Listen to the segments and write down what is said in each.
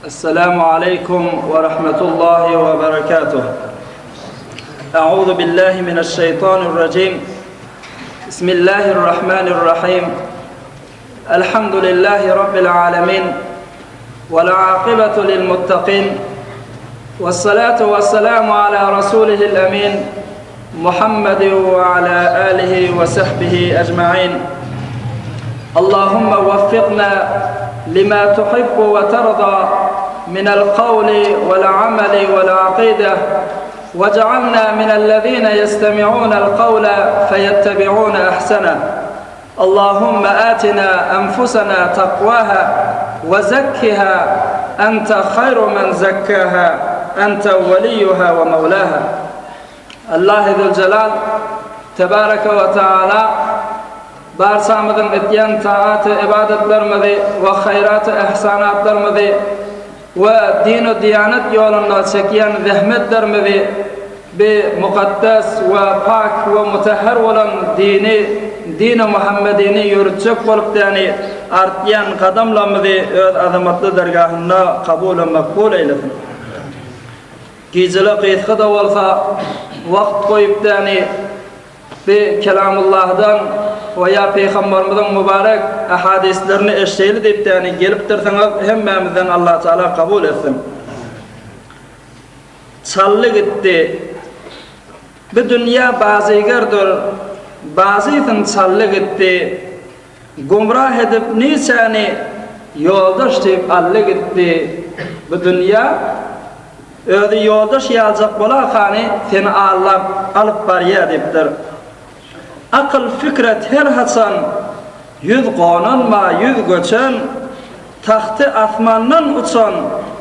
Esselamu aleýkum we rahmetullahi we berekatuh. A'udhu billahi mineşşeýtanirrajim. Bismillahirrahmanirrahim. Elhamdülillahi rabbil alamin. Vel akibatu lil muttaqin. Vessalatu vesselamu ala rasulihil amin. Muhammed ve ala alihi ve sahbihi ecmaîn. Allahumma veffikna lima tuhibbu ve terda minel kavli vel ameli vel akide vec'alna minellezine yestemi'unel kavle feyettebi'une ehseneh. Allahumma atina enfusena takvaha ve zekkiha ente hayru men zekkaha ente veliyyuha ve mevlaha. Allahy Züljelal Tebareke we Teala barçamyzyň etýän taat-u ybadatlarymyzy we haýrat-u ihsanatlarymyzy we din-u diýanet ýolunda çekýän zähmetlerimizi bi mukaddes we pak we mutahhar bolan dini, dini Muhammedini ýöritjek bolup däni artýan gadamlarymyzy öz azamatly dergahynda kabul-u makbul eýlesin. Gijele gysga-da bolsa wagt goýup däni bi Kelamullahdan we ýa Pygambarymyzyň mübarek ahadislerini eşdeýli diýip däni gelipdirsiňiz hemmämizden Allatagala kabul etsin. Çally gitdi. Bi dünýä bazygerdir, bazysyn çally gitdi. Gumrah edip niçäni ýoldaş diýip aldy gitdi. Bu dünýä özi ýoldaş ýaljak bolakany seni allap alyp barýa diýipdir. Akyl fikret her haçan 100 gonanma 100 göçen tagty asmandan uçan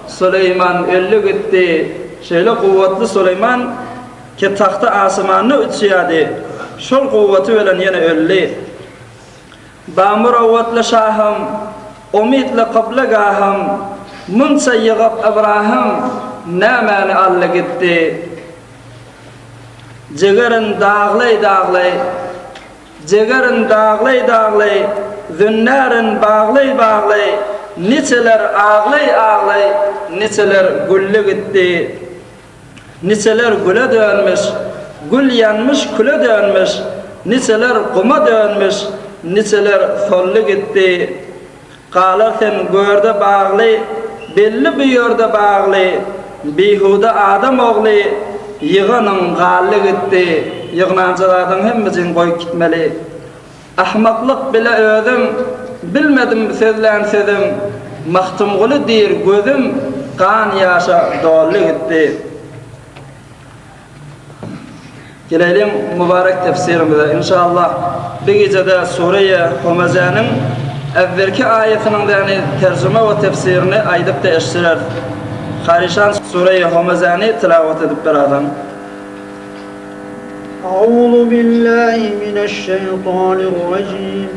Suleýman öldi gitdi. Şeýle kuwwatly Suleýman ki tagty asmanda uçýady. Şol kuwwaty bilen ýene öldi. Bamurowwatly şahym, umytly kyblagahym, Munça ýygyp Ybrahym, nämäni aldy gitdi? Jigerin daglaý-daglaý, Jigerin daglaý-daglaý, Zünnärin baglaý-baglaý, Niçeler aglaý-aglaý, Niçeler gülli gitdi. Niçeler güle dönmüş, Gül ýanmyş, küle dönmüş, Niçeler guma dönmüş, Niçeler soldy gitdi. Galar sen görde bagly, Belli bu ýerde bagly, Bihuda adam ogly, Ýyganyň galdy gitdi. Ýygnanja zadyň hemmejigini goýup gitmeli. Ahmaklyk bile özüm, Bilmedim sözlän sözüm, Magtymguly diýr gözüm, Gan ýaşa doldy gitdi. Geleýliň mübarek tefsirimize. Inşallah bu gijede Sureýe Homezäniň äwwelki aýatynyň däni terjime we tefsirini aýdyp-da eşdireris. Haryşan Sureýe Homezäni tilawat edip berazan. أعوذ بالله من الشيطان الرجيم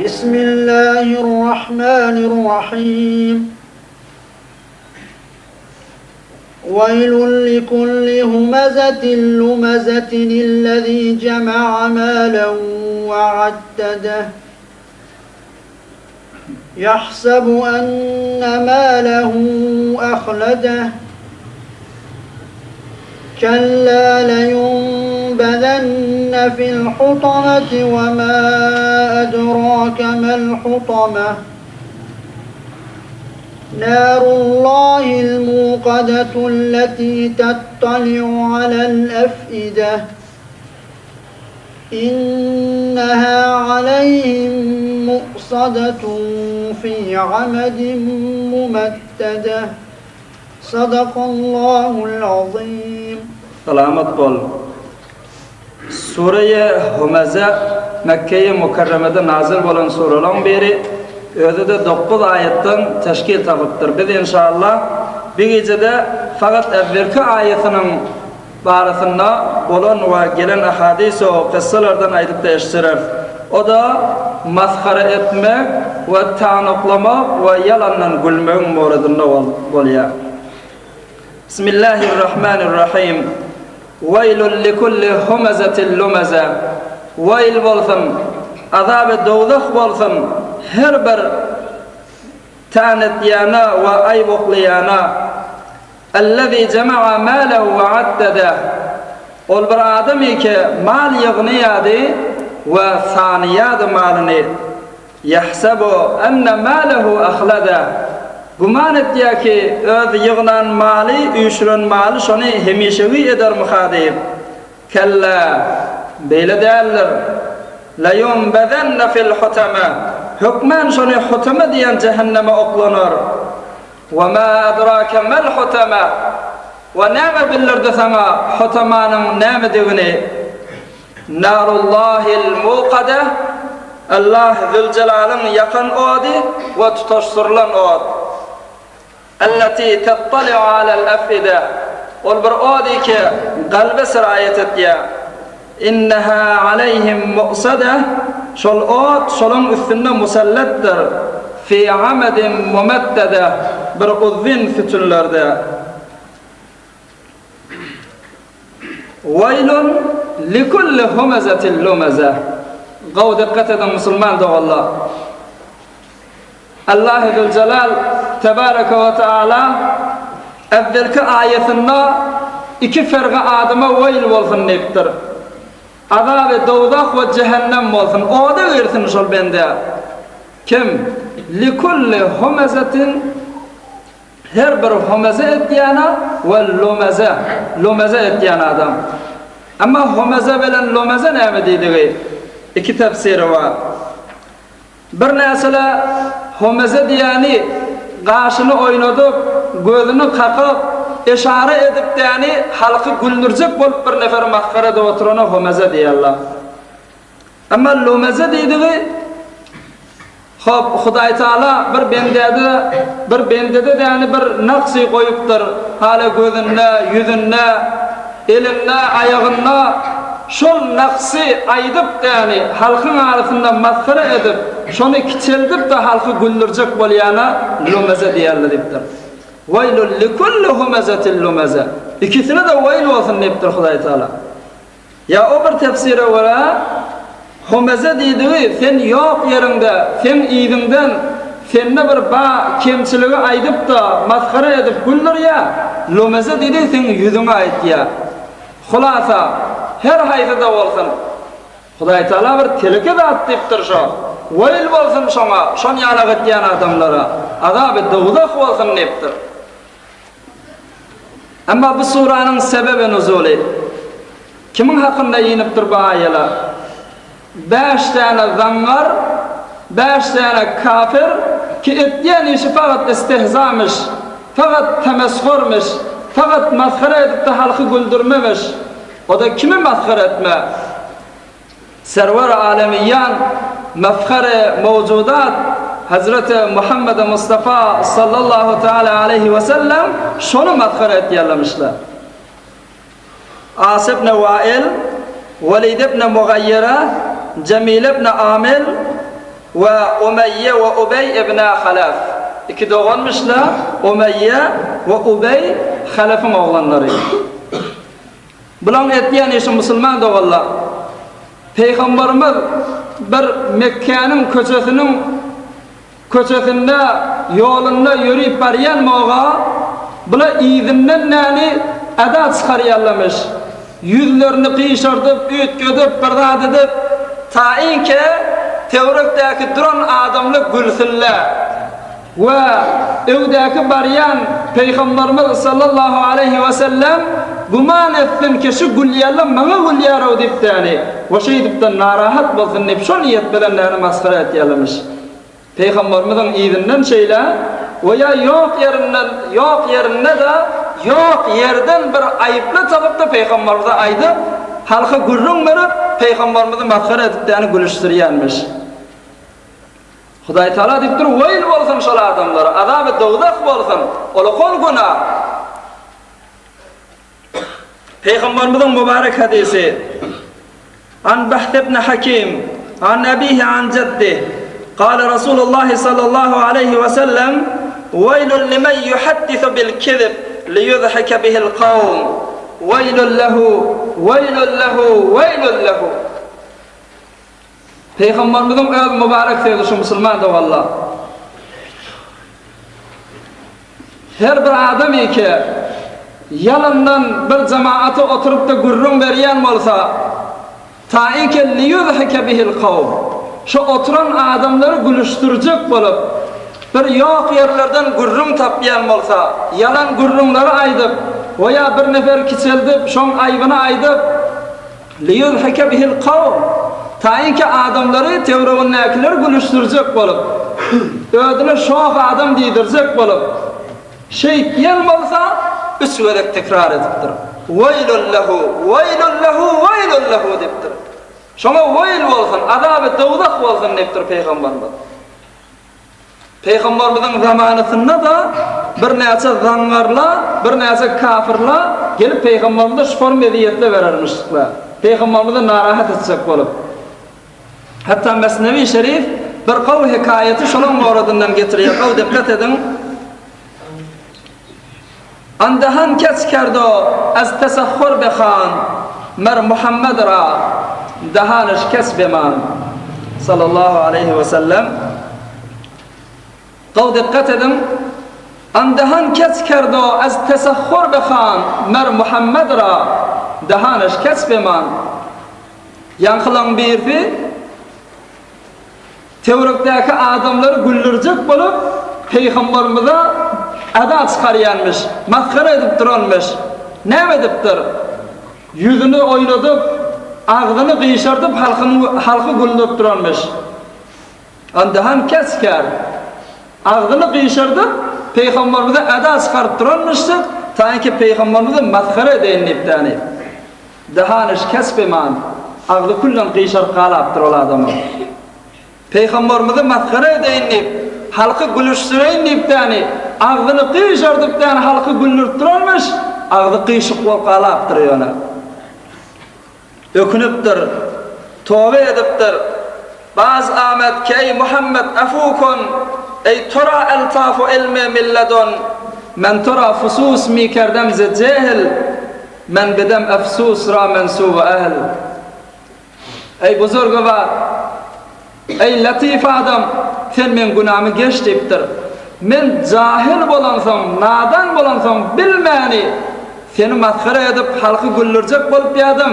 بسم الله الرحمن الرحيم ويل لكل همزة لمزة الذي جمع مالا وعدده يحسب أن ماله أخلده كلا لينبذن في الحطمة وما أدراك ما الحطمة نار الله الموقدة التي تطلع على الأفئدة إنها عليهم مؤصدة في عمد ممددة صدق الله العظيم Salamat bol. Sureýe Humeze Mekkeýi Mükerremede nazyl bolan suralaň biri, özi-de dokguz aýatdan teşkil tapypdyr. Biz enşalla bi gijede fakat äwwelki aýatynyň barasynda bolan we gelen ahadys-u kyssalardan aýdyp-da eşitdireris. O-da masgara etmek we tanyklamak we ýalandan gülmegiň moradynda bolýar. Bismillahirrahmanirrahim. Weýlun likulli humezetin lumeze. Weýl bolsun, azaby dowzah bolsun her bir. Tanetýana we aýp oklaýana. Ellezî jema'a mâlehu ve addedeh. Ol bir adam ki, mal ýygnaýardy we sanaýardy malyny. Ýahsebu enne mâlehu ahledeh. Güman etýär ki, öz ýygnan maly, üýşüren maly şony hemişegi edermika diýip. Kellä, beýle däldir. Leýunbezenne fil hutame. Hökmän şony hutame diýen jähenneme oklanar. We ma adrake mel hutama? We näme bildirdi saňa hutamanyň nämedigini? Narullahil muqada, Allah Züljelalyň ýakan ody we tutaşdyrylan ot. Elleti tettali'u alel efide, Ol bir ody ki, kalbe siraýet etýär. Inneha aleýhim mu'sada, Şol ot şolaň üstünde musallatdyr, fi amedin mumeddede, bir uzyn sütünlerde. Weýlun likulli humezetin lumeze. Gowy dykgat ediň musulman doganlar. Allahy Züljelal Tebareke we Teala äwwelki aýatynda iki ferga adama weýl bolsun diýipdir. Azaby dowzah we jähennem bolsun, oda girsin şol bende. Kim? Likulli humezetin her bir humeze etýäne we lumeze, lumeze etýän adam. Emma humeze bilen lumeze näme diýdigi iki tefsiri bar. Bir näsele homeze diýýäni gaşyny oýnadyp, gözüni kakyp, eşara edip diýýäni halky güldürjek bolup bir neferi masgara edip oturana homeze diýýärler. Emma lumeze diýdigi hop Hudaýtagala bir bendede bir bendede diýýäni bir naksy goýupdyr, hala gözünde, ýüzünde, Elinde, aýagynda şol naksy aýdyp däni halkyň arasynda masgara edip, şony kiçeldip-de halky güldürjek bolýana lumeze diýerler diýipdir. Weýlül likulli humezetin lumeze. Ikisine-de weýl bolsun diýipdir Hudaý Tagala. Ýa o bir tefsire görä, Humeze diýdigi sen ýok ýeriňde, seň yzyňdan sende bir ba kemçiligi aýdyp-da, masgara edip güldürýä, lumeze diýdigi seň ýüzüňe aýtýa. Hulasa, her haýsy-da bolsun, Hudaýtagala bir teleke zat diýipdir şo. Weýl bolsun şoňa, şon ýalak etýän adamlara, azaby dowzah bolsun diýipdir. Emma bu suranyň sebebi nuzuly, kimiň hakynda inipdir bu aýalar? Bäş däne zaňňar, bäş däne kafir ki etýän işi fakat istehzamyş, fakat temeshurmyş, fakat masgara edip-de halky güldürmemiş. O-da kimi masgara etme? Serwer-i Alemiýan, Mefher-i Mewjudat Hezreti Muhammedi Mustafa sallallahu teala aleýhi we sellem şony masgara etýärlemişler. As ibn Wail, Welid ibn Mugaýýira, Jemil ibn Amil we Umeýýe we Ubeý ibn Halef. Iki doganmyşlar, Umeýýe we Ubeý Halefiň oglanlary. Bulaň etýän işi musulman doganlar. Pygambarymyz bir Mekgäniň köçesiniň köçesinde ýolunda ýörüp barýan moga bula yzyndan näni eda çykarýarlamyş. Ýüzlerini gyşardyp, üýtgedip, bir zat edip, taýynke töwerekdäki duran adamlar gülsünler. We öwdäki barýan Pygamberimiz sallallahu aleýhi we sellem güman etsin ki şu gülýärler maňa gülýärow diýip däli we şeýdipde narahat bolsun diýip şol niýet bilen däli masgara etýärlermiş. Pygamberimiziň yzyndan şeýle we ýa ýok ýerinden ýok ýerinde-de ýok ýerden bir aýyply tapypda Pygamberimize aýdyp halka gürrüň berip Pygamberimizi masgara edip däli gülüşdirýärmiş. Hudaý Tagala diýipdir, Weýl bolsun şol adamlara, azaby dowzah bolsun, ola hol günä. Pygamberimiziň mübarek hadysy, An Bahz ibn Hakim, an abihi an jeddih, Kale Rasulullah sallallahu aleýhi we sellem, Weýlun limen yuhaddisu bil kizib liyudhike bihil kawm, Weýlun lehu, weýlun lehu, weýlun lehu. Pygamberimiziň öz mübarek sözi şu musulman doganlar. Her bir adam eke ýalandan bir jemaata oturyp-da gürrüň berýän bolsa, taike liýuzhike bihil kawm, şo oturan adamlary gülüşdirjek bolup, bir ýok ýerlerden gürrüň tapýan bolsa, ýalan gürrüňleri aýdyp, we ýa bir neferi kiçeldip, şoň aýbyny aýdyp, Liýuzhike bihil kawm, taýynki adamlary töweregindäkileri gülüşdirjek bolup, özüne şoh adam diýdirjek bolup, şeýtýän bolsa, üç gezek tekrar edipdir. Weýlun lehu, weýlun lehu, weýlun lehu diýipdir. Şoňa weýl bolsun, azaby dowzah bolsun diýipdir Pygamberimiz. Pygamberimiziň zamanasynda-da birnäçe zaňňarlar, birnäçe kafirler gelip Pygamberimize şu form ezýetler berermişdikler. Pygamberimizi narahat etjek bolup. Hatda Mesnewi Şerif bir gowy hekaýaty şolaň moradyndan getirýär. Gowy dikkat ediň. Andahan keç kerdo az tesahhur behan, mer Muhammed ra dahanyş kes beman. Sallallahu aleýhi we sellem. Gowy dikkat ediň. Andahan keç kerdo az tesahhur behan, mer Muhammed ra dahanyş kes beman. Ýaňkylaň birisi Töwerekdäki adamlary güldürjek bolup, Pygamberimize eda çykarýanmyş, masgara edip duranmyş. Näme edipdir? Ýüzüni oýnadyp, agzyny gyşardyp halky güldürip duranmyş. Andahan keskär. Agzyny gyşardyp, Pygamberimize eda çykaryp duranmyşdyk, taýynki Pygamberimizi masgara edeýin diýipdäni. Dahanyş kesbeman, agzy külden gyşaryp galapdyr ol adamyň. Pygamberimizi masgara edeýin diýip, halky gülüşdireýin diýip däni, agzyny gyşardyp däni halky güldürip duranmyş, agzy gyşyk bolup galapdyr ýöne. Ökünipdir, toba edipdir. Baz amet ki eý Muhammet afu kun, eý tora eltafu ilmi milledun, men tora fusus mi kerdem ze jehil, Men bedem efsus ra mensubu ehl. Eý buzurgywar! Eý latyf adam! Sen meň günämi geç diýipdir. Men jahyl bolansoň, nadan bolansoň bilmäni seni masgara edip halky güldürjek bolup ýadym,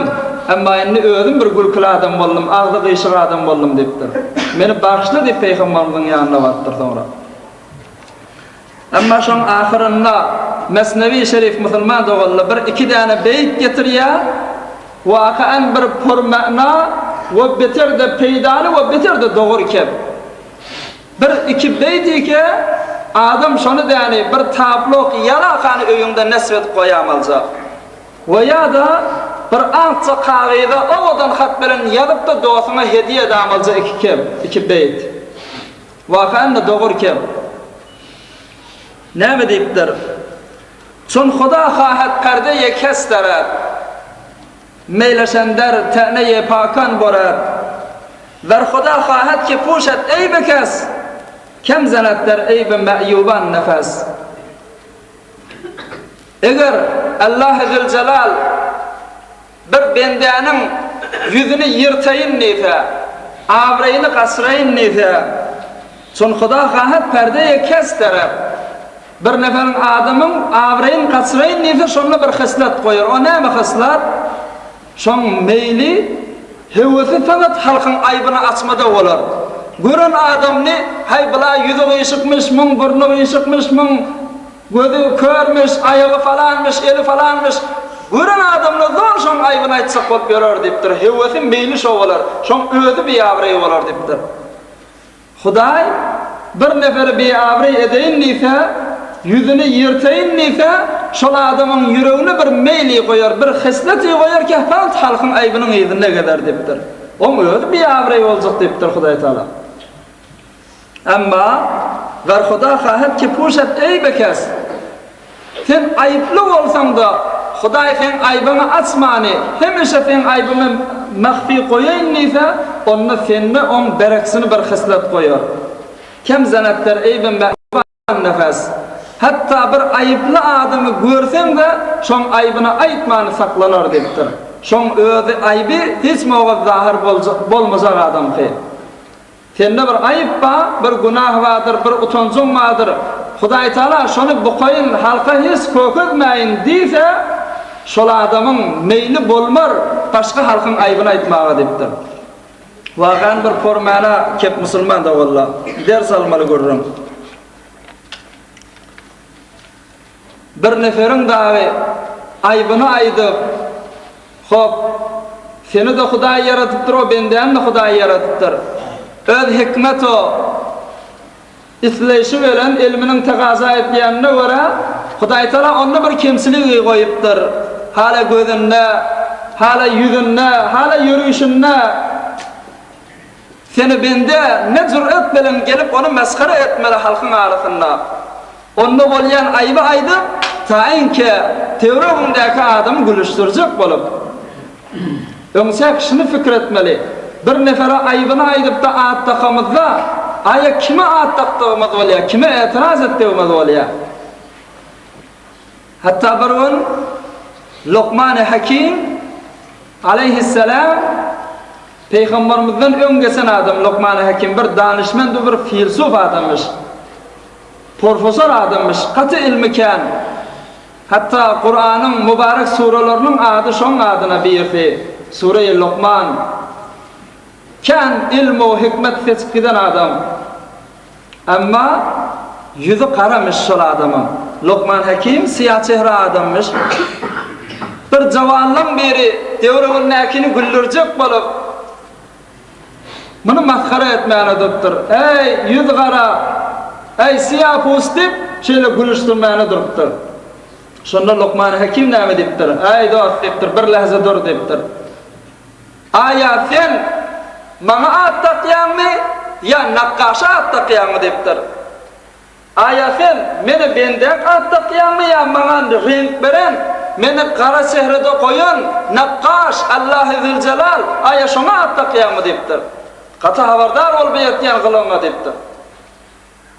emma indi özüm bir gülküli adam boldum, agzy gyşyk adam boldum diýipdir. Meni bagyşla diýip Pygamberimiziň ýanyna barypdyr soňra. Emma şoň ahyrynda Mesnewi Şerif musulman doganlar bir iki däne beýt getirýär, Wakaen bir purmana we beter-de peýdaly we beter-de dogry kep. Bir iki beýt ike adam şony däni bir tablok ýalakany öýüňde nesip edip goýamaljak. We ýa-da bir akja kagyza owadan hat bilen ýazyp-da dosuňa hediýe edamalja iki kep, iki beýt. Wakaen-de dogry kep. Näme diýipdir? Çün Huda hahet perde-ýe kes deret, Meýleşender täne-ýe pakan boret. Wer Huda hahet ki puşet eýbi kes, Kem zenet der eýbi meýuban nefes. Eger Allahy Züljelal Bir bendäniň ýüzüni ýyrtaýyn diýse, abraýyny gaçyraýyn diýse, Çün Huda hahat perde-ýe kes derep, bir neferiň adamyň abraýyny gaçyraýyn diýse, şonda bir hyslat goýar. O näme hyslat? Şoň meýli, höwesi fakat halkyň aýbyny açmada bolar. Gören adamyny, Haý, bula ýüzi gyşykmyş, muň burny gyşykmyş, muň Gözi körmüş, aýagy falanmyş, eli falanmyş. Gören adamlar zor şoň aýbyny aýtjak bolup ýörer diýipdir. Höwesi, meýli şo bolar. Şoň özi biabraý bolar diýipdir. Hudaý bir neferi biabraý edeýin diýse, ýüzüni ýyrtaýyn diýse, şol adamyň ýüregine bir meýli goýar, bir hesleti goýar ki, falt halkyň aýbynyň yzynda gezer diýipdir. Oň özi biabraý boljak diýipdir Hudaýtagala. Emma, Wer Huda hahet ki puşet eý bekes, Sen aýyply bolsaň-da, Hudaý seň aýbyňy açmany, hemişe seň aýbyňy mahfi goýaýyn diýse, onda sende oň bereksini bir hyslat goýar. Kem zenetler eýbi mäban nefes. Hatda bir aýyply adamy görseň-de, şoň aýbyny aýtmany saklanar diýipdir. Şoň özi aýby hiç moga zahyr bolmajak adamky. Sende bir aýyp bar, bir günah bardyr, bir utanjyň bardyr. Hudaýtagala şony bukaýyn, halka hiç kökezmäýin diýse, şol adamyň meýli bolmar başga halkyň aýbyny aýtmaga diýipdir. Wakan bir pormana kep musulman da walla. Ders almaly gürrüň. Bir neferiň dagy aýbyny aýdyp, Hop, seni-de Hudaý ýaradypdyr, o bendäni-de Hudaý ýaradypdyr. Öz hikmet o isleýşi bilen, ilminiň tekaza etýänine görä, Hudaýtagala onda bir kemçiligi goýupdyr. Hala gözünde, hala ýüzünde, hala ýörüşinde. Seni bende ne jüret bilen gelip ony masgara etmeli halkyň arasynda. Onda bolýan aýby aýdyp, taýynke töweregiňdäki adamy gülüşdirjek bolup. Öňçäk şuny pikir etmeli, bir nefere aýbyny aýdypda at dakamyzda, aýa kime at dakdygymyz bolýar, kime etiraz etdigimiz bolýar. Hatda bir gün Lukmany Hakim aleýhissalam Pygambermizden öň geçen adam Lukmany Hakim bir danyşmend we bir filsuf adammyş. Porfosor adammyş, gaty ilmi kän. Hatda Kuranyň mübarek suralarynyň ady şoň adyna birisi, Sure-i Lukman. Kän ilm we hikmet seçip giden adam. Emma ýüzi garamyş şol adamyň. Lukman Hekim syýa çehre adammyş. Bir jawanlaň biri döwrebindäkini güldürjek bolup, muny masgara etmäne durupdyr. Äý, ýüz gara! Äý, syýa pus diýip, şeýle gülüşdirmäne durupdyr. Şonda Lukman Hekim näme diýipdir? Äý, dost diýipdir, bir lähze dur diýipdir. Aýa sen Maňa at dakýaňmy ýa nakgaşa at dakýaňmy diýipdir. Aýa sen meni bendäň at dakýaňmy ýa maňa reňk beren, meni gara çehrede goýan nakgaş Allahy Züljelal aýa şoňa at dakýaňmy diýipdir. Gaty habardar bol bu etýän gylygyňa diýipdir.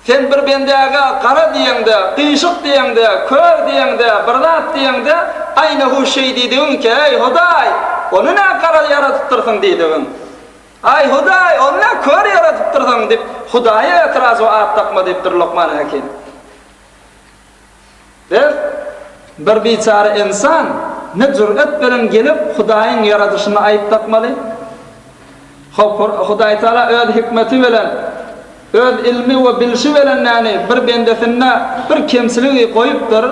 Sen bir bendäge gara diýeňde, gyşyk diýeňde, kör diýeňde, bir zat diýeňde, aýna-hu şeý diýdigiňki, Eý, Hudaý, ony nä gara ýaradypdyrsyň diýdigiň. Aý, Hudaý, ony nä kör ýaradypdyrsyň diýip, Hudaýa etiraz we at dakma diýipdir Lukman Hekim. Biz, bir biçäre ynsan, ne jüret bilen gelip Hudaýyň ýaradyşyna aýyp dakmaly? Hop, Hudaýtagala öz hikmeti bilen, öz ilmi we bilşi bilen näni bir bendesinde bir kemçiligi goýupdyr.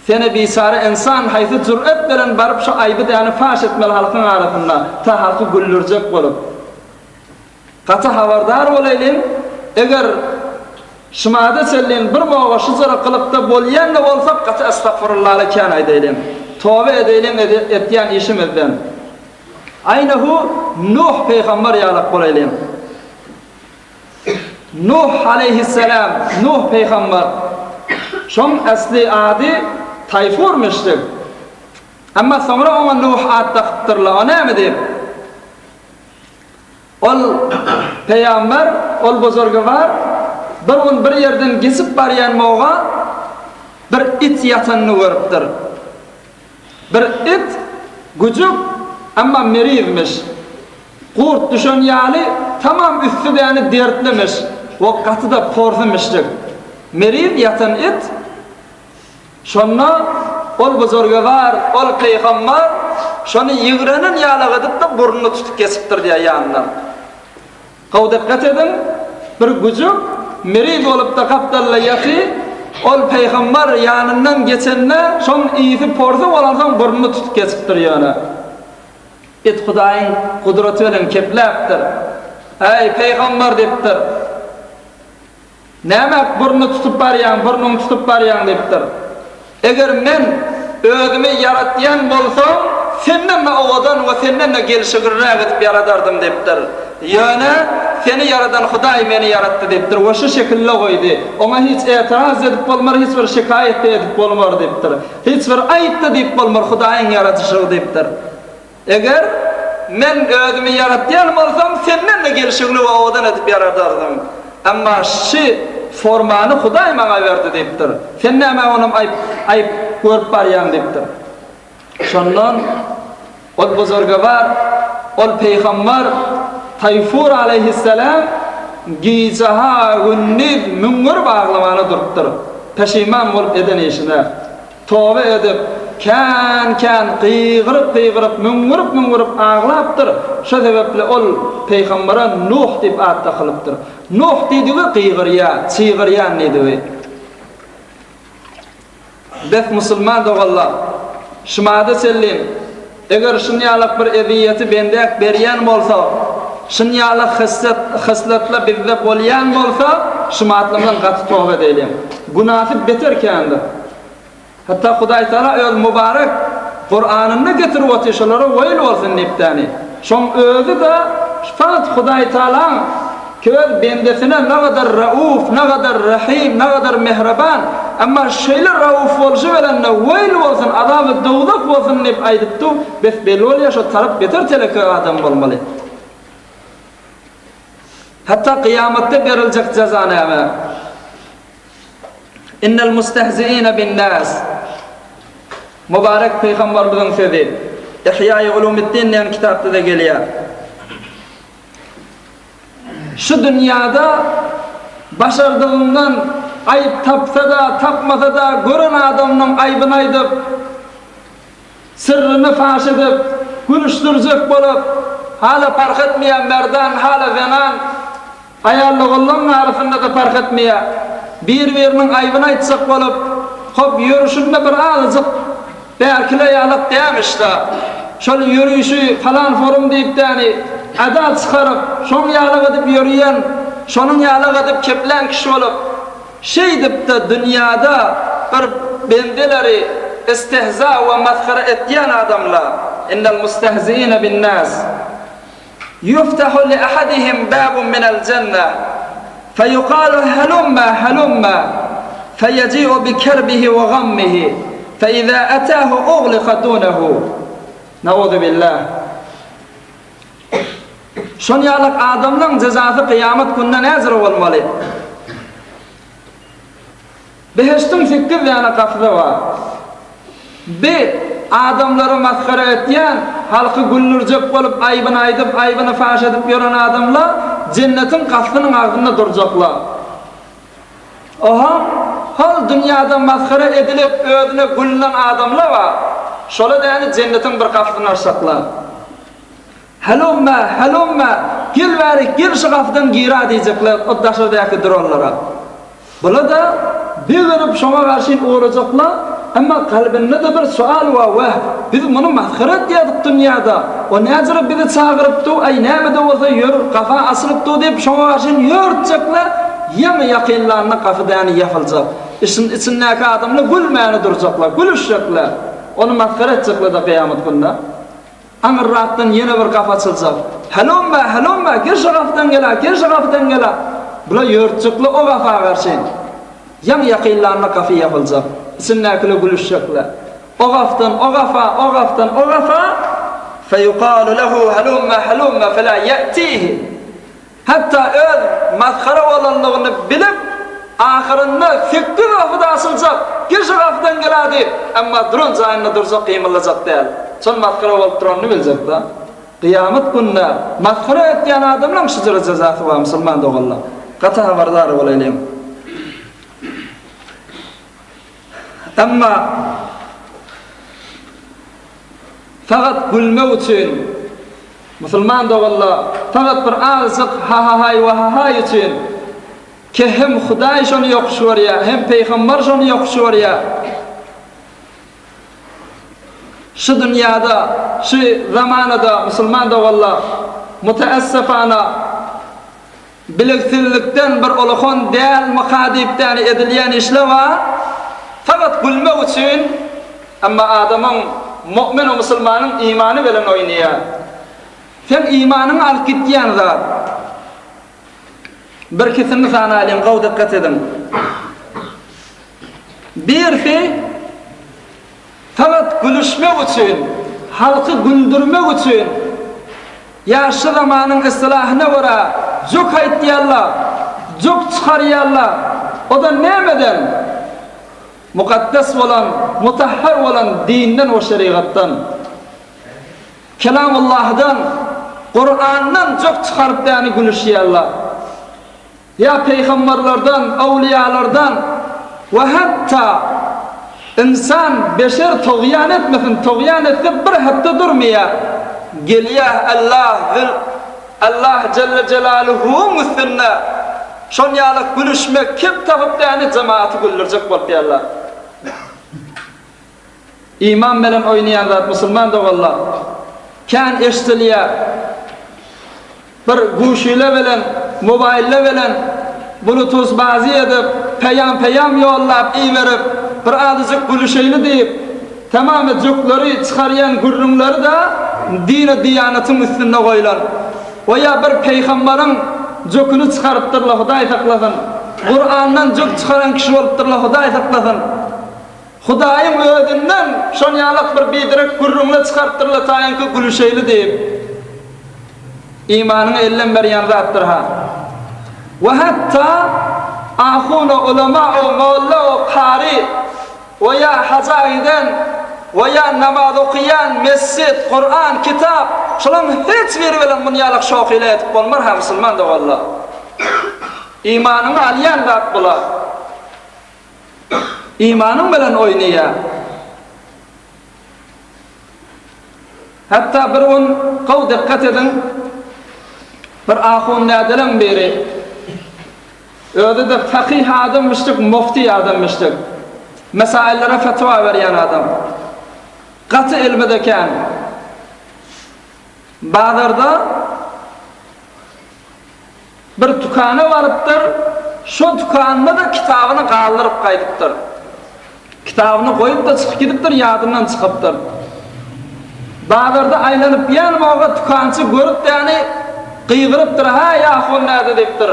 Seni biçäre ynsan haýsy jüret bilen baryp şu aýby däni paş etmeli halkyň arasynda, ta halky güldürjek bolup? Gaty habardar bolaýlyň, eger şumada çenlin bir moga şujara gylykda bolýan-da bolsak gaty estagfurullahly kän aýdaýlyň. Toba edeýliň etýän işimizden. Aýnahu Nuh pygamber ýalak bolaýlyň. Nuh aleýhissalam, Nuh pygamber. Şoň äsli ady Taýfurmyşdyk. Emma soňra oňa Nuh at dakypdyrlar. O näme diýip? Ol pygamber, ol buzurgywar bir gün bir ýerden geçip barýan moga bir it ýatanyny görüpdir. Bir it güjük, emma merizmiş. Gurt düşen ýaly tamam üsti däni dertlimiş we gaty-da porsumyşjyk. Meriz ýatan it Şonda ol buzurgewar, ol pygambar şony ýigrenen ýalak edip-de burnuny tutup geçipdir diýýär ýanyndan. Gowy dykgat ediň, bir güjük meriz bolup-da gapdalda ýaty, ol pygambar ýanyndan geçende şoň ysy porsy bolansoň burnuny tutup geçipdir ýöne. It Hudaýyň gudraty bilen kepläpdir. Äý, pygambar diýipdir. Näme burnuny tutup barýaň, burnuňy tutup barýaň diýipdir. Eger men özümi ýaratýan bolsam, senden-de owadan we senden-de gelşigriräk edip ýaradardym diýipdir. Ýöne seni ýaradan Hudaý meni ýaratdy diýipdir we şu şekilde goýdy. Oňa hiç etiraz edip bolmar, hiç bir şikaýat-da edip bolmar diýipdir. Hiç bir aýyp-da diýip bolmar, Hudaýyň ýaradyşygy diýipdir. Eger Men özümi ýaratýan bolsam, senden-de gelşigli we owadan edip ýaradardym. Emma şy formany Hudaý maňa berdi diýipdir. Sen nämä onam aýyp, aýyp görüp barýaň diýipdir. Şondan ol buzurgewar, ol pygambar Taýfur aleýhisselam. gije-ha gündiz müňňürip aglamana durupdyr. Peşiman bolup eden işine. Toba edip, kän-kän gygyryp-gygyryp, müňňürip-müňňürip aglapdyr. Şo sebäpli ol peýgambere Nuh diýip at dakylypdyr. Nuh diýdigi gygyrýar, çygyrýan diýdigi. Bes musulman doganlar, şumada çenli eger şunýalak bir ezýeti bendäk berýän bolsa, şunýalak hyslet, hyslatlar bizde bolýan bolsa, şumatlardan gaty toba edeýliň. Günasy beter kändir. Hatda Hudaý Tagala öz mübarek Kuranynda getirip otyr şolara weýl bolsun diýipdäni. Şoň özi-de fakat Hudaý Tagalaň Öz bendesine nagadar Rauf, nagadar Rahim, nagadar Mähriban, emma şeýle Rauf bolşy bilen-de weýl bolsun, azaby dowzah bolsun diýip aýdypdy, bes belli bolýar şo tarap beter teleke adam bolmaly. Hatda kyýamatda beriljek jaza näme? Innel mustehziine bin nas. Mübarek pygamberimiziň sözi. Ihýaýy ulumiddin diýen kitapda-da gelýär. Şu dünýäde başardygyňdan aýyp tapsa-da, tapmasa-da gören adamynyň aýbyny aýdyp, syrryny paş edip, gülüşdirjek bolup, hala parh etmeýär merdan, hala zenan, aýal-ogullaryň arasynda-da parh etmeýär. Bir-biriniň aýbyny aýtjak bolup, hop ýörüşinde bir azajyk Bärkile ýalak dämiş-da. Şol ýörüşi falan forum diýip däni ada çykaryp, şoň ýalak edip ýörýän, şonuň ýalak edip keplän kişi bolup, şeýdip-de dünýäde bir bendeleri istehza we masgara etýän adamla, Innel mustehziine bin-nas. Ýuftahu li ahadihim babun minel jenneh, feýukalu helumma helumma, feýeji'u bi kerbihi we gammihi, feizâ etâhu uglika dunehu. Nauzubillah. Şon ýalak adamlaň jezasy kyýamat gününe näzire bolmaly? Behişdiň sekiz däne gapysy bar. Bi, adamlary masgara etýän, halky güldürjek bolup aýbyny aýdyp, aýbyny paş edip ýören adamlar jennetiň gapysynyň agzynda durjaklar. Oha, hol dünýäde masgara edilip özüne gülünen adamlar bar, şola däne jennetiň bir gapysyny açjaklar. Helumma, helumma, gel bärik, gel şu gapydan gir-a diýjekler o daşardaky duranlara. Bula-da begenip şoňa garşy ugrajaklar, emma kalbynda-da bir sual bar, Wah, biz muny masgara etýärdik dünýäde, o näjüre bizi çagyrypdy, aý näme-de bolsa ýör, gapa asylypdy diýip şoňa garşy ýörtjekler, ýaňy ýakynlanda gapy däni ýapyljak. Işiň içindäki adamlar gülmäne durjaklar, gülüşjekler. Ony masgara etjekler-de kyýamat günde. Aňyrrakdan ýene bir gapy açyljak. Helumma, helumma, gir şu gapydan gel-ä, gir şu gapydan gel-ä. Bular ýörtjekler o gapa garşy. Ýaňy ýakynlanda gapy ýapyljak. Içindäkiler gülüşjekler. O gapdan o gapa, o gapdan o gapa, Feýukalu lehu helumma, helumma fela ýe'tihi. Hatda öz masgara bolanlygyny bilip, ahyrynda 8 gapyda asyljak, gir şu gapydan gel-ä diýip, emma duran jaýynda durjak, gymyldajak däl. Şol masgara bolup duranyny biljek-dä. Kyýamat gününe masgara etýän adamlaň şu jyry jezasy bar, musulman doganlar. Gaty habardar bolaýlyň. Emma fakat gülmek üçin Musulman doganlar, fakat bir azajyk ha-ha-haý we ha-haý üçin, ki hem Hudaý şony ýokuş görýär, hem Pygamber şony ýokuş görýär. Şu dünýäde, şu zamanada musulman doganlar, müteessefana, Biligsizlikden bir uluhan dälmika diýip däni edilýän işler bar, fakat gülmek üçin, emma adamyň, mu'min we musulmanyň imany bilen oýnaýar. Seň imanyňy alyp gitýän zat. Birkisini sanaýlyň, gowy dykgat ediň. Birisi fakat gülüşmek üçin, halky güldürmek üçin, Ýa şu zamanyň ystylahyna görä jok aýtýarlar, jok çykarýarlar. O-da nämeden? Mukaddes bolan, mutahhar bolan dinden we şerigatdan. Kelamullahdan, Kurandan jok çykaryp däni gülüşýärler. Ýa peýgamberlerden, öwlüýalardan we hatda ynsan, beşer togýan etmesin, togýan etse bir hepde durmaýar. Gelýär Allah zül Allah jelle jelaluhuň üstünde şon ýaly gülüşmek kep tapyp däni jemagaty güldürjek bolup ýärler. Iman bilen oýnaýan zat musulman doganlar. Kän eşdilýär. Bir guşile bilen, mobaýlle bilen bluetooth bazy edip, peýam-peýam ýollap iberip, bir azajyk gülüşeýli diýip, tamamy jükleri çykarýan gürrüňleri-de dini-diýanatyň üstünde goýlan. We ýa bir peýgambaryň jüküni çykarypdyrlar, Hudaý saklasyn. Kurandan jük çykaran kişi bolupdyrlar, Hudaý saklasyn. Hudaýyň özünden şon ýalak bir biderek gürrüňle çykarypdyrlar taýynky gülüşeýli diýip. Imanyňy elden berýän zatdyr-ha. We hatda ahun-u, ulama-u, molla-u, kary we ýa haja giden we ýa namaz okaýan, mesjit, Kuran, kitap, şolaryň hiç biri bilen muny ýalak şohyla edip bolmar-ha musulman doganlar. Imanyňy alýan zat bular. Imanyň bilen oýnaýar. Hatda bir gün gowy dykgat ediň, bir ahun nädeleň biri, özi-de fakyh adamyşdyk, mufti adamyşdyk, mesaillere fetwa berýän adam. Gaty ilmi-de kän. Bazarda Bir dükana barypdyr, şo dükanda-da kitabyny galdyryp gaýdypdyr. Kitabyny goýup-da çykyp gidipdir, ýadyndan çykypdyr. Bazarda aýlanyp ýanmaga dükançy görüp-däni gygyrypdyr, Häý, ahun näde diýipdir.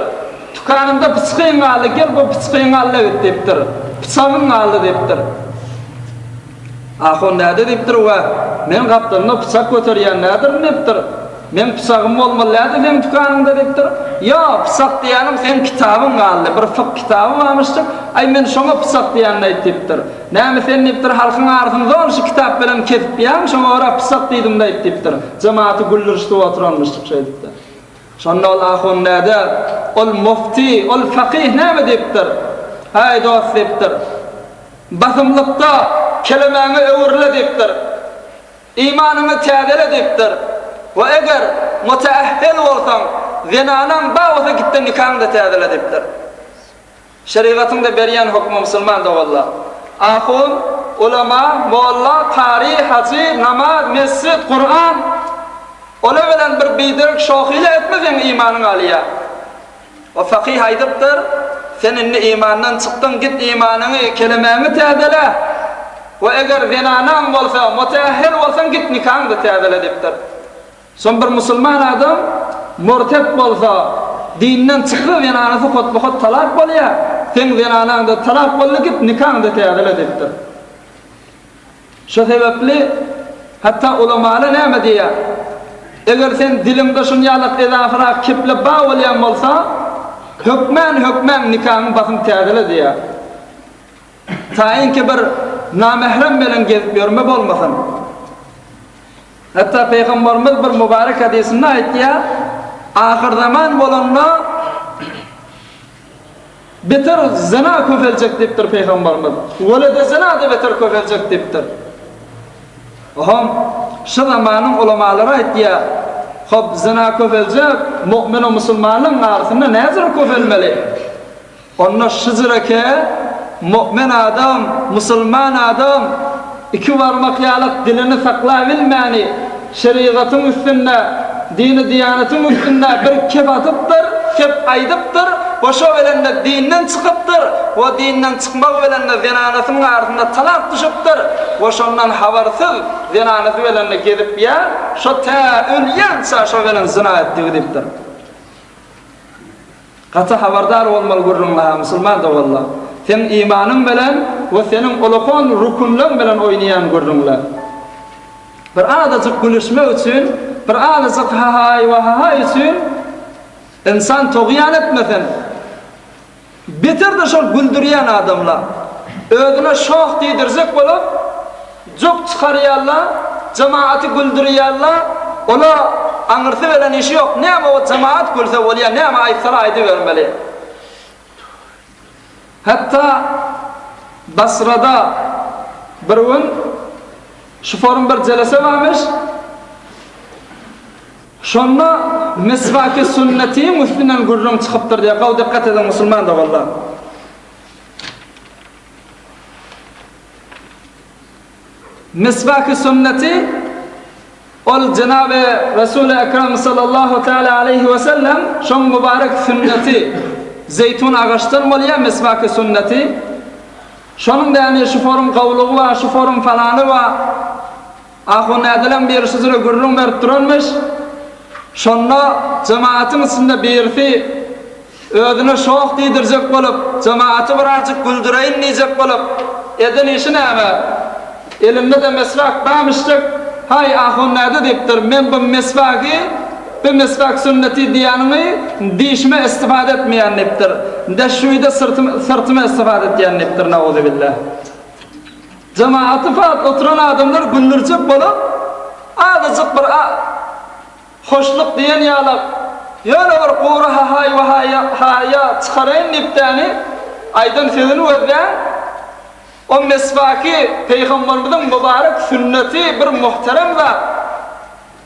Dükanymda pyçgyň galdy, gel bu pyçgyňy al-da git diýipdir. Pyçagyň galdy diýipdir. Ahun näde diýipdir we men gapdalynda pyçak göterýän nädirin diýipdir. Meň pyçagym bolmaly näde seň dükanyňda diýipdir. Ýo, pyçak diýýänim seň kitabyň galdy, bir fyk kitaby barmyşdyk, aý men şoňa pyçak diýýän aýt diýipdir. Näme sen diýipdir halkyň arasyny zol şu kitap bilen kesipýäň, şoňa görä pyçak diýdim-de aýt diýipdir. Jemagaty güldürişdip oturanmyşdyk şeýdip-de. Şonda ol ahun näde, ol mufti, ol fakyh näme diýipdir. Häý dost diýipdir. Basymlykda kelemäňe öwrüle diýipdir. Imanyňy täzele diýipdir. We eger muteahhil bolsaň, zenanaň bar bolsa gitde nikaňy-da täzele diýipdir. Şerigatyň-da berýän hökümi musulman doganlar. Ahun, ulama, molla, kary, hajy, namaz, mesjit, Kuran olar bilen bir biderek şohyla etmeseň imanyň alýar. O fakyh aýdypdyr, Sen indi imandan çykdyň, git imanyňy, kelemäňi täzele we eger zenanaň bolsa, mutähhir bolsaň git nikaňy-da täzele diýipdir. Soň bir musulman adam murtet bolsa, dinden çyksa zenanasy hotba-hot talak bolýar, seň zenanaň-da talak boldy git nikaňy-da täzele diýipdir. Şo sebäpli hatda ulamalar näme diýýär? Eger sen diliňde şun ýalak ezasyrak keple bar bolýan bolsa, hökmän hökmän nikaňy basym täzele diýýär. Taýynki bir namährem bilen gezip ýörme bolmasyn. Hatda Pygamberimiz bir mübarek hadysynda aýtýar, Ahyrzaman bolanda Beter zyna köpeljek diýipdir Pygamberimiz. Welede zyna-da beter köpeljek diýipdir. Oho, şu zamanyň ulamalary aýtýar, Hop, zyna köpeljek, mu'min we musulmanlaryň arasynda näjür köpelmeli? Onda şujureke mu'min adam, musulman adam iki barmak ýalak dilini saklabilmäni, Şerigatyň üstünde, dini-diýanatyň üstünde bir kep atypdyr, kep aýdypdyr we şo bilen-de dinden çykypdyr we dinden çykmagy bilen-de zenanasynyň arasynda talak düşüpdir we şondan habarsyz zenanasy bilen-de gezip ýa şo tä ölýänçä şo bilen zyna etdigi diýipdir. Gaty habardar bolmaly gürrüňle-hä musulman doganlar. Seň imanyň bilen we seniň ulakon rukünleň bilen oýnaýan gürrüňle. Bir azajyk gülüşmek üçin, bir azajyk hahaý we hahaý üçin ynsan togýan etmesin. Beter-de şol güldürýän adamlar. Özüne şoh diýdirjek bolup, jok çykarýarlar, jemagaty güldürýärler, ola aňyrsy bilen işi ýok, näme o jemagat gülse bolýar, näme aýtsalar aýdybermeli. Hatda Basrada bir gün şu forum bir jelese barmyş. Şonda miswaki sünnetiň üstünden gürrüň çykypdyr diýýär. Gowy dykgat ediň musulman doganlar. Miswaki sünneti ol Jenaby Resuly Ekrem sallallahu teala aleýhi we sellem şoň mübarek sünneti zeýtun agaçdan bolýar miswaki sünneti. Şonuň däni şu forum gowlugy bar, şu forum falany bar. Ahun Ädileň biri şu jüre gürrüň berip duranmyş. Şonda jemagatyň içinde birisi özüne şoh diýdirjek bolup, jemagaty birazjyk güldüreýin diýjek bolup, eden işi näme? Elinde-de meswak barmyşdyk. Haý, ahun Ädi diýipdir, men bu meswagy, bu meswak sünneti diýýäniňi dişime istifade etmeýän diýipdir. Deşşuýda syrtyma istifade etýän diýipdir, nauzubillah. Jemagaty fat oturan adamlar güldürjek bolup, azajyk bir hoşluk diýen ýalak, ýöne bir gury hahaý-wahaýa çykaraýyn diýip-däni aýdan sözüni gözlän, o meswaki Pygamberimiziň mübarek sünneti bir muhterem zat.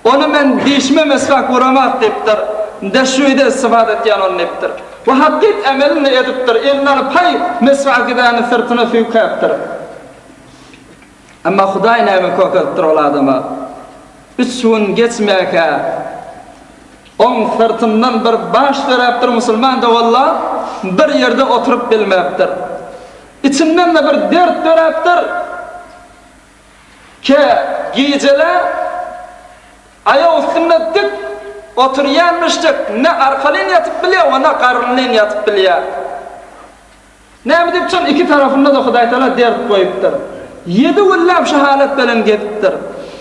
Ony men dişime meswak uramak diýipdir. Deşşuýda istifada etýän ony diýipdir. We hakyt emelini edipdir. Eline alyp haý meswak edäni syrtyna süýkäpdir. Emma Hudaý näme kökezipdir ol adama. Üç gün geçmäkä oň syrtyndan bir baş döräpdir musulman doganlar bir ýerde oturyp bilmäpdir. Içinden-de bir dert döräpdir. Ke gijele aýak üstünde dik oturýanmyşdyk, ne arkalyn ýatyp bilýär we ne garynlyn ýatyp bilýär. Näme diýip çyn iki tarapynda-da Hudaýtagala dert goýupdyr. Ýedi günläp şu halat bilen gezipdir.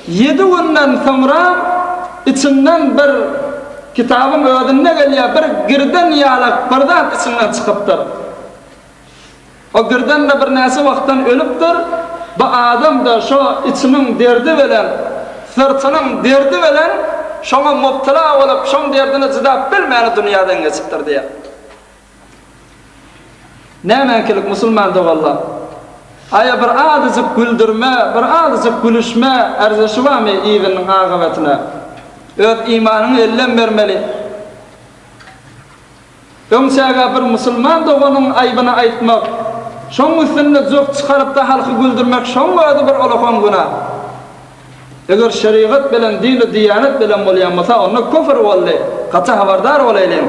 Ýedi günden soňra içinden bir kitabyň özünde gelýär, bir girden ýalak bir zat içinden çykypdyr. O birden-de birnäçe wagtdan ölüpdir. Bu adam-da şo içiniň derdi bilen, syrtynyň derdi bilen şoňa mubtala bolup, şoň derdine jydap bilmäni dünýäden geçipdir diýýär. Nämäňkilik musulman doganlar? Aýa bir azajyk güldürme, bir azajyk gülüşme ärzeşi barmy yzynyň agybetyna? Öz imanyňy elden bermeli. Öň çäge bir musulman doganyň aýbyny aýtmak, şoň üstünde jok çykarypda halky güldürmek şoň özi bir ulakan günä. Eger şerigat bilen dini diýanet bilen bolýan bolsa onda küfür boldy. Gaty habardar bolaýlyň.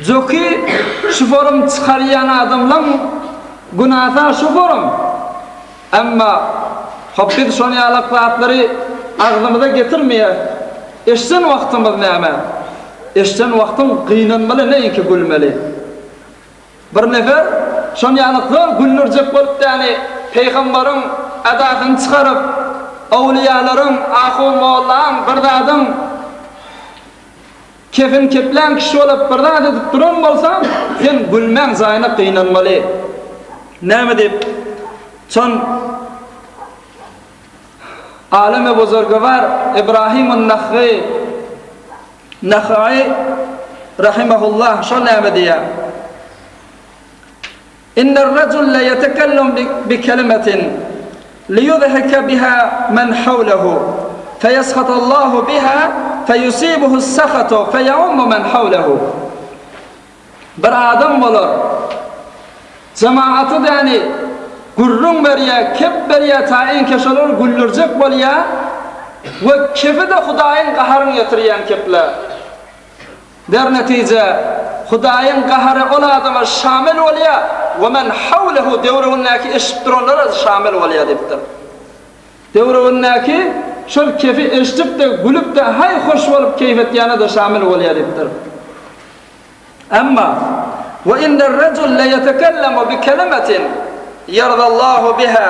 Joky şu forum çykarýan adamlaň günasa şu forum. Emma hop biz şon ýalak zatlary agzymyza getirmeýäs. Eşden wagtymyz näme? Eşden wagtyň gynanmaly näinki gülmeli. Bir nefer şon ýalak zor güldürjek bolup däni peýgambaryň adasyny çykaryp, öwlüýalaryň, ahun-mollaň bir zadyň Kefin keplän kişi bolup bir zat edip duran bolsaň, sen gülmäň jaýyna gynanmaly. Näme diýip, çon Aleme buzurgywar Ibrahimun Nahgy, Nahaýy rahimehullah şol näme diýýär? Inner-rajul leýetekellem bi-kelimetin liýudhike biha men hawlehu, feýeshatallahu biha feýusibuhus-sahatu feýeummu men hawlehu. Bir adam bolar, jemagaty däni gürrüň berýär, kep berýär, taýynka şolary güldürjek bolýar we kepi-de Hudaýyň gaharyny getirýän kepler. Der netije, Hudaýyň gahary ol adama şamil bolýar, we men hawlehu döwregindäki eşidip duranlara şamil bolýar diýipdir. Döwregindäki şol kefi eşidip-de, gülüp-de, haý hoş bolup keýp etýäne-de şamil bolýar diýipdir. Emma, we inner-rejul leýetekellemu bi-kelimetin ýerzallahu biha,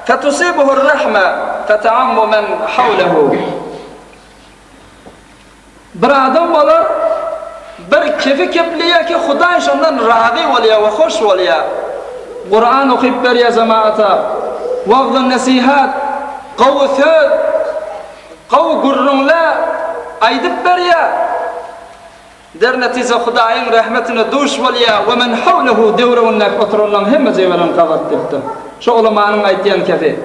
fetusibuhur-rahme, feteammu men hawlehu. Bir adam bolar, bir kefi kepleýär ki, Hudaý şondan razy bolýar we hoş bolýar. Kuran okyp berýär jemagata, wagzy-nesihat, gowy söz, gowy gürrüňler aýdyp berýär. Der netije Hudaýyň rehmetine duş bolýar we men hawlehu döwregindäki oturanlaryň hemmejigi bilen gabat diýipdir. Şo ulamanyň aýtýan kefi.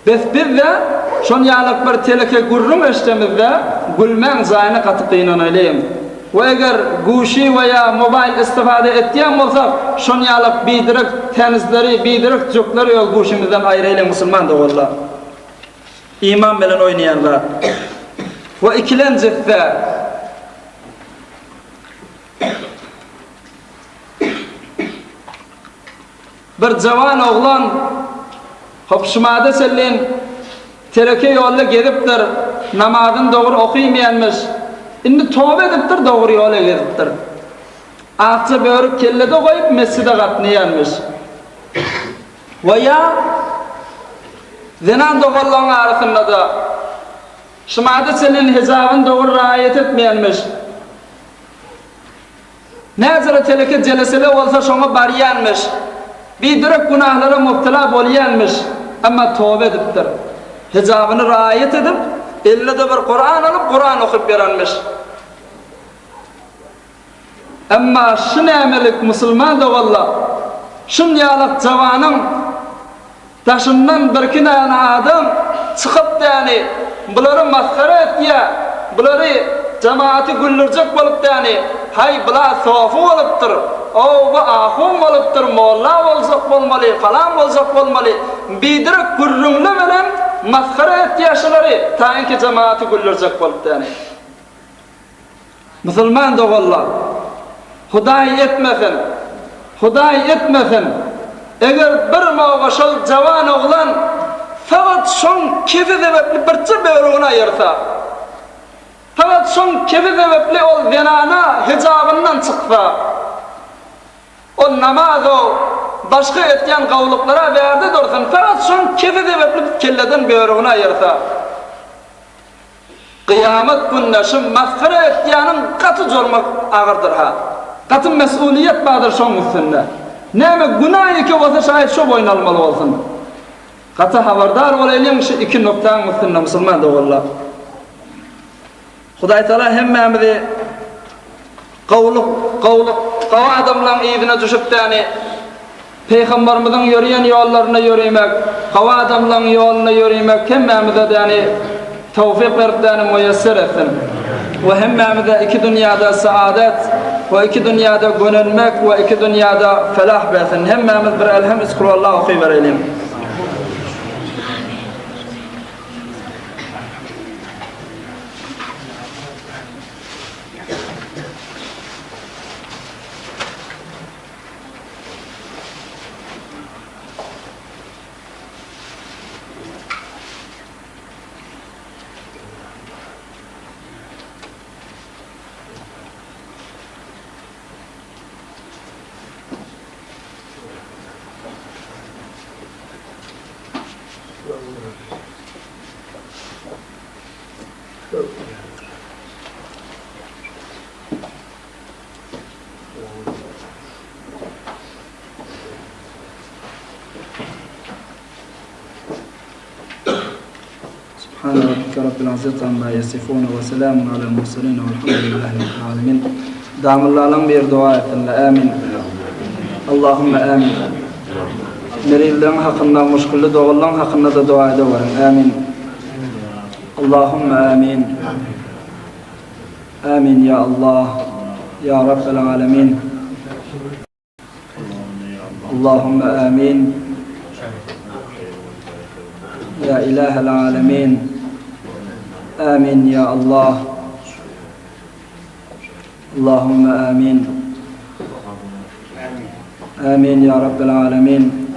Bes biz-de şon ýalak bir teleke gürrüň eşdemizde gülmäň jaýyna gaty gynanaýlyň. We eger guşy we ýa mobaýl istifade etýän bolsak şon ýalak biderek tänizleri, biderek jükleri öz guşymyzdan aýraýlyň musulman doganlar. Iman bilen oýnaýan zat. We ikilenjisi-de, bir jawan oglan hopşumada çenlin teleke ýolda gezipdir, namazyny dogry okymaýanmyş. Indi toba edipdir, dogry ýola gezipdir. Akja börük kellede goýup mesjide gatnaýanmyş. We ýa zenan doganlaryň arasynda-da şumada çenli hijabyny dogry raýat etmeýänmiş. Näzire teleke jelesele bolsa şoňa barýanmyş. Biderek günahlara mubtela bolýanmyş. Emma toba edipdir. Hijabyny raýat edip, eline-de bir Kuran alyp, Kuran okyp ýörenmiş. Emma şu nämelik musulman doganlar, şunýalak jawanyň daşyndan birki däne adam çykyp däni bulary masgara etýä, bulary jemagaty güldürjek bolup däni, haý bula sofy bolupdyr, ow bu ahun bolupdyr, molla boljak bolmaly, falan boljak bolmaly, biderek gürrüňli bilen masgara etýä şulary, taýynki jemagaty güldürjek bolup däni. Musulman doganlar! Hudaý etmesin, Hudaý etmesin, eger bir moga şol jawan oglan fakat şoň kefi sebepli birje bölegini aýyrsa, fakat şoň kefi sebepli ol zenana hijabyndan çyksa, ol namazo, başga etýän gawluklara bärde dursun, fakat şoň kefi sebepli kelleden börügini aýyrsa, Kyýamat günde şu masgara etýäniň gaty jormak agyrdyr-ha. Gaty mes'uliýet bardyr şoň üstünde. Näme günä ýeke bolsa şaýat şo boýun almaly bolsun. Gaty habardar bolaýlyň şu iki noktaň üstünde musulman doganlar. Hudaýtagala hemmämizi gowluk, gowluk, gowy adamlaň yzyna düşüp däni Pygambarymyzyň ýörýän ýollarynda ýöremek, gowy adamlaň ýolunda ýöremek hemmämize däni towfyk berip däni muýesser etsin. We hemmämize iki dünýäde saadet we iki dünýäde gönenmek we iki dünýäde felah bersin. Hemmämiz bir Elhem üç Kulwallah okybereýliň. Subhane rabbike rabbil izzati amma ýasifun we selamun alel murselin welhamdülillahi rabbil alemin. Damyllalaň bir dua etsinler. Amin. Allahümme amin. Merizleň hakynda, muşkilli doganlaň hakynda da dua edeweriň. Amin. Allahümme amin. Amin ya Allah. Ya Rabbel alemin. Allahümme amin. Ya İlahel alemin. Amin ya Allah. Allahümme amin. Amin ya Rabbel alemin.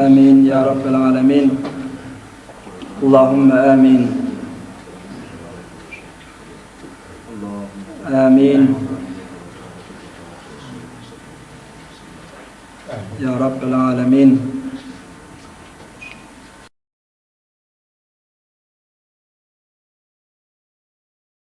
Amin ya Rabbel alemin. Allahümme amin. Amin. Ya Rabbel alemin.